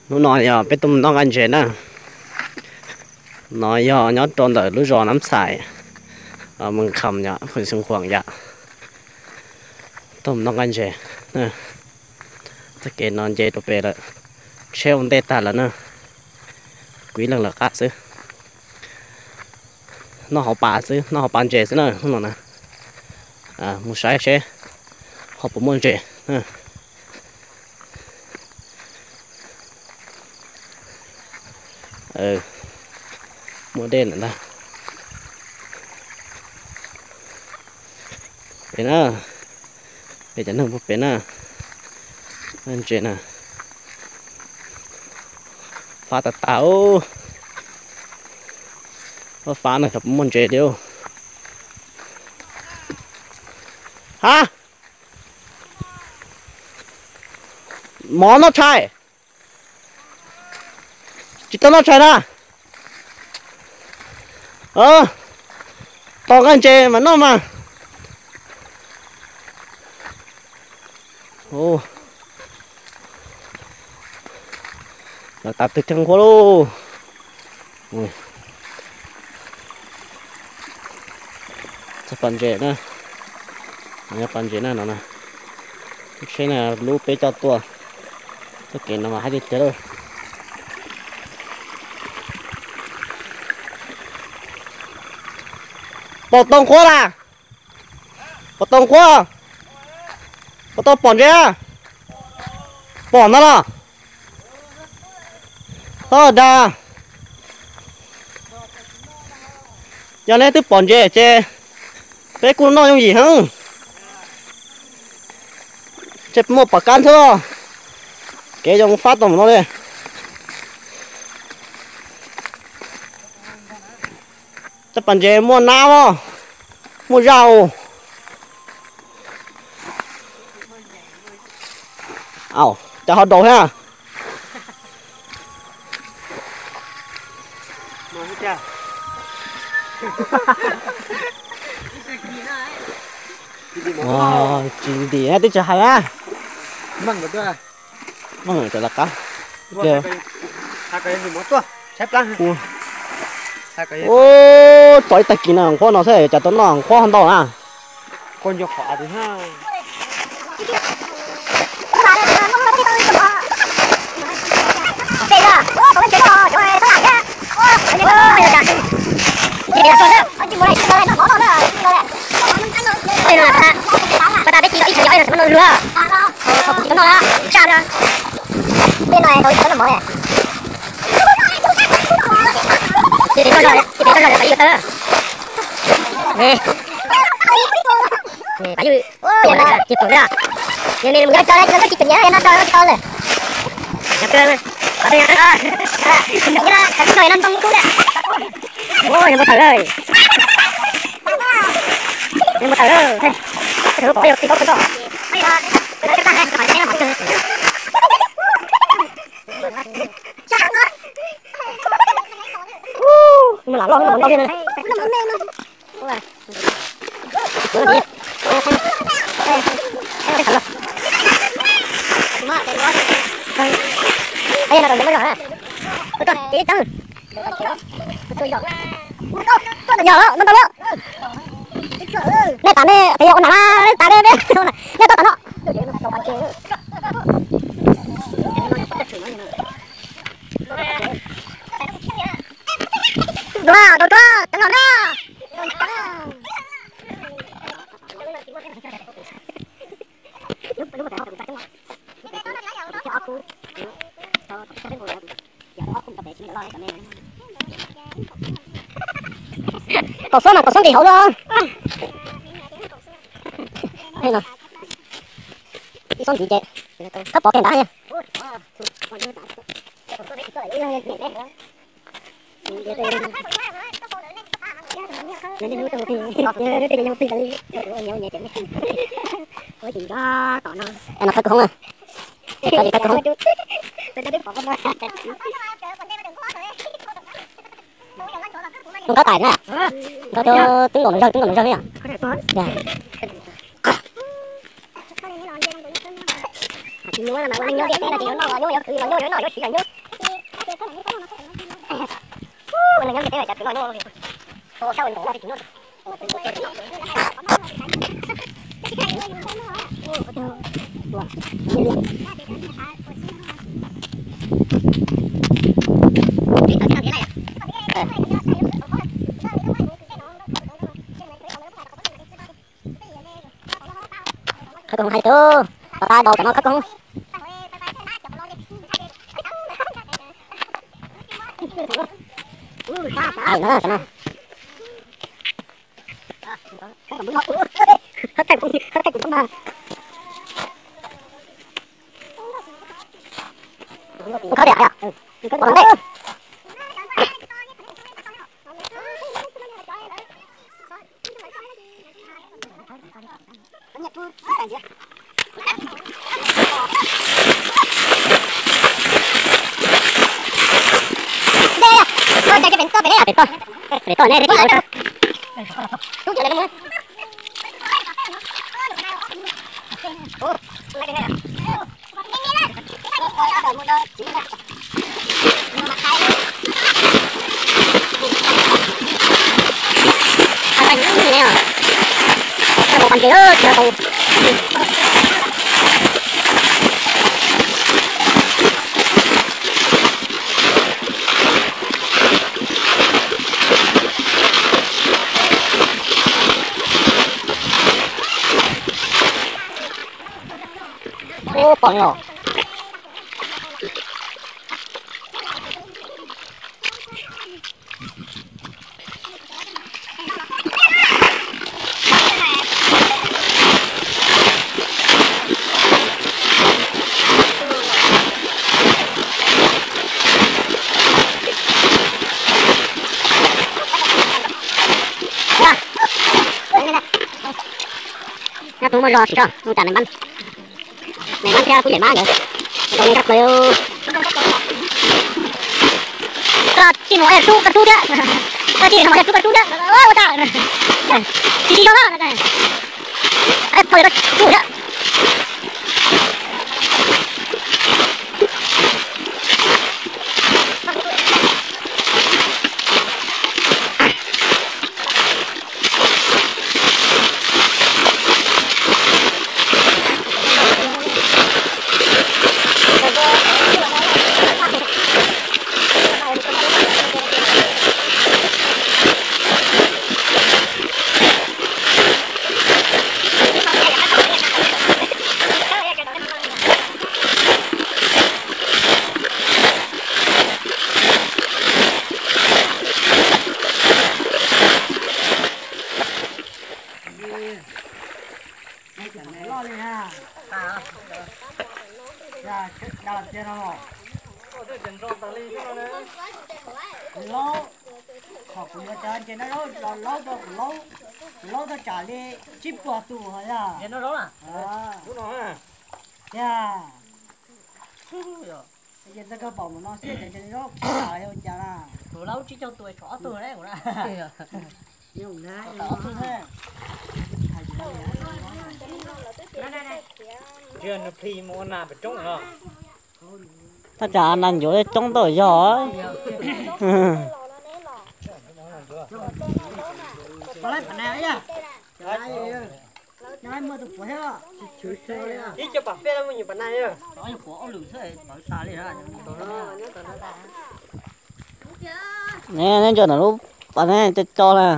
Hnub no yog peb tuaj mus noj nqaij ntses na. No yog nyob rau ntawm lub zos Nab Xais, Moos Kham yom, Khuam Xeev Khuam yom. Tuaj mus noj nqaij ntses. Txoj kev no nce rau pem lawm, tsheb ua ntej tag lawm na. Kuv ib leeg lawv qab xwb. Noj hauv pas xwb, noj hauv pas ntses xwb na hnub no na. Mus saib seb ho puas muaj ntses. Muaj dej lawm ntag. Pem na, pem cov neeg puag pem na. Ntses na, fab tas tas. Fab fab na, xyov puas muaj ntses li. Ha, mov noj tshais. Tsis tau noj tshais na. Tos nqaij ntses mas noj mas. Lawv tav twg thiaj nqhuab lauj. Txog pas ntses na, yog pas ntses na no na. Tsheb na, lub peb coj tuaj, txoj kev no mas hais tiag tiag lauj. Pom tau nqhuab las? Pom tau nqhuab? Pom tau pom ntses? Pom ntag los? Txhob dag. Yog nej twb pom ntses ces peb kuj noj yooj yim heev. Ntshe muaj pom kab ntxwb. Kev zoo fab tau mus no li. Cov pas ntses muaj nab os, muaj zaj os. Au, cas ho daus thiab. Tsis ntim twb tsis hais na. Meej cov lawv qab. Ua, tso ib tag kis no nqhuab no xwb cas tau noj nqhuab ho ntau na. Tej no tau ib txhia yog ib txhia no luag. Tsis tau noj, tsaj no. Tej no tau ib txhia no mov ne. Ces tau zog, ces tau zog pais yug tau. Pais yug, ces pom na. Nws mus nyob tso, tsis tau nyiam no tso tsis tau lawm. Yog kawg, qhov twg yog kawg, no ntoo kub na. Ua yog npau taws lawm. Yog npau taws lawm. Pom yog tsis tau tau. Lam loj ntau thiab na. Yog, no tau lawm. Nej tas nej qhia ua nam na, nej tas nej, nej tuaj tas no. Dua, dua, dua, tau los na. Kaum xob mas kaum xob nqis hauv lawm. Ib xob ntxiv ces thab pov kiag nrad. No qhab kub hoob na. Qhab kub hoob. Nkawd tais na, nkawd twb nkaum nws zawg, twb nkaum nws zawg li. Khawb koob hais tias, pab pab daus cov no khawb koob. Ai no, cov no. Khawb tias, khawb tias. Pem toj, pem toj, pem toj ne. Ub, pom os. Nyob tus muaj zog tsis tso, mus tsam nais npab, nais npab thiab kuv niam npab ntawd, tau me kab plaws. Koj tsis mus ua rub koj rub thiab, koj tsis mus ua rub koj rub thiab, ua tas, tsis tsis zoo na, tau koj rub thiab. Laub, qhov kuv yuav cov nce no los laub rau kuv laub, kuv laub tau tsam li tsib puas tus os yog. Tiag. Ces ntawd koj pom mus no xwb ces nce no khib tas yog ua cas na. Kuv laub tsib caug tus tso ob tug ne. Nws plis mus ua nas pem roob no. Tab tsam nas ncuav coob tau yog. Ib co pam fej muaj nyuam pam nai. Ne, neb nco ntawm lub pas ne, co co na.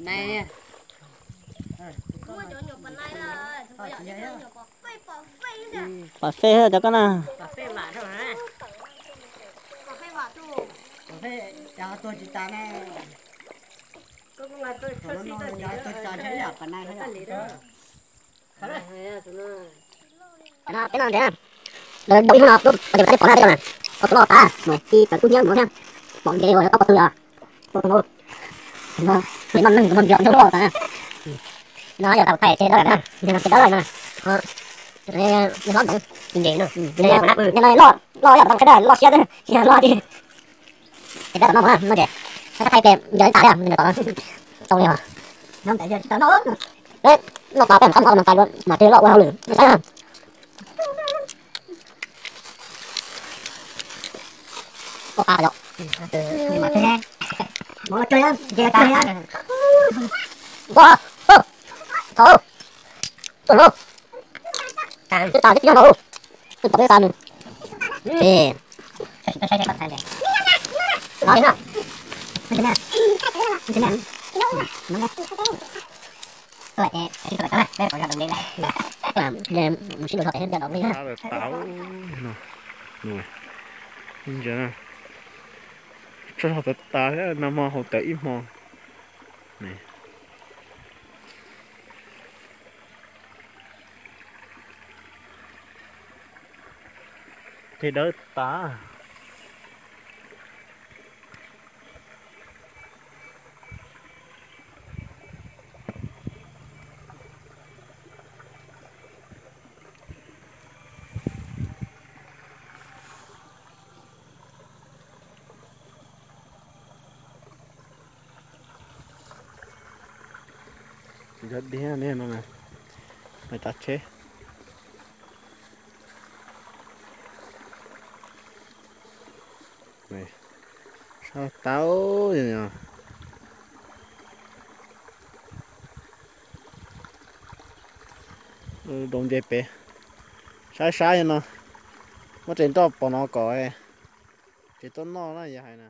Nai. Pas fej cov koj na. Peb no ntawd, ntawd ib hnub no, peb pom na, peb no, pom tus loj tas, mus ci tawm kub hnyiab mus thiab, pom nce uas tau pom twg os, pom tus no, noj neeg mus nrog ntau loj tas. No yog tau thaij tsev dawb na, yog tsev dawb na. Hlob ntawd tsis nce no. Loj loj ib yam tau qheb daj loj siab xwb, tsis yog loj tiag. Ces peb tom noj mov no ces thaij pem yog ib tas thiab tau li os. Peb noj tas peb mam qab mus ua nas kais dua mas tig loj ua hauj lwm saib. Ua pa yom. Ua, thaum, tuaj no, twb tas twb pib no, twb pom peb tas nws. Ces, no, mus sib nrau zog tes thiab ntiag dov li. Tso zog tas tas thiab, nag hmo haus tawm ib hmo. Tes dawb tas. Yog diag ne no, lawv tsav tsheb. Sab tau, rau nce pem. Saib saib no, muab tsev nroj pom no kom tsev tuaj noj na yog hais na.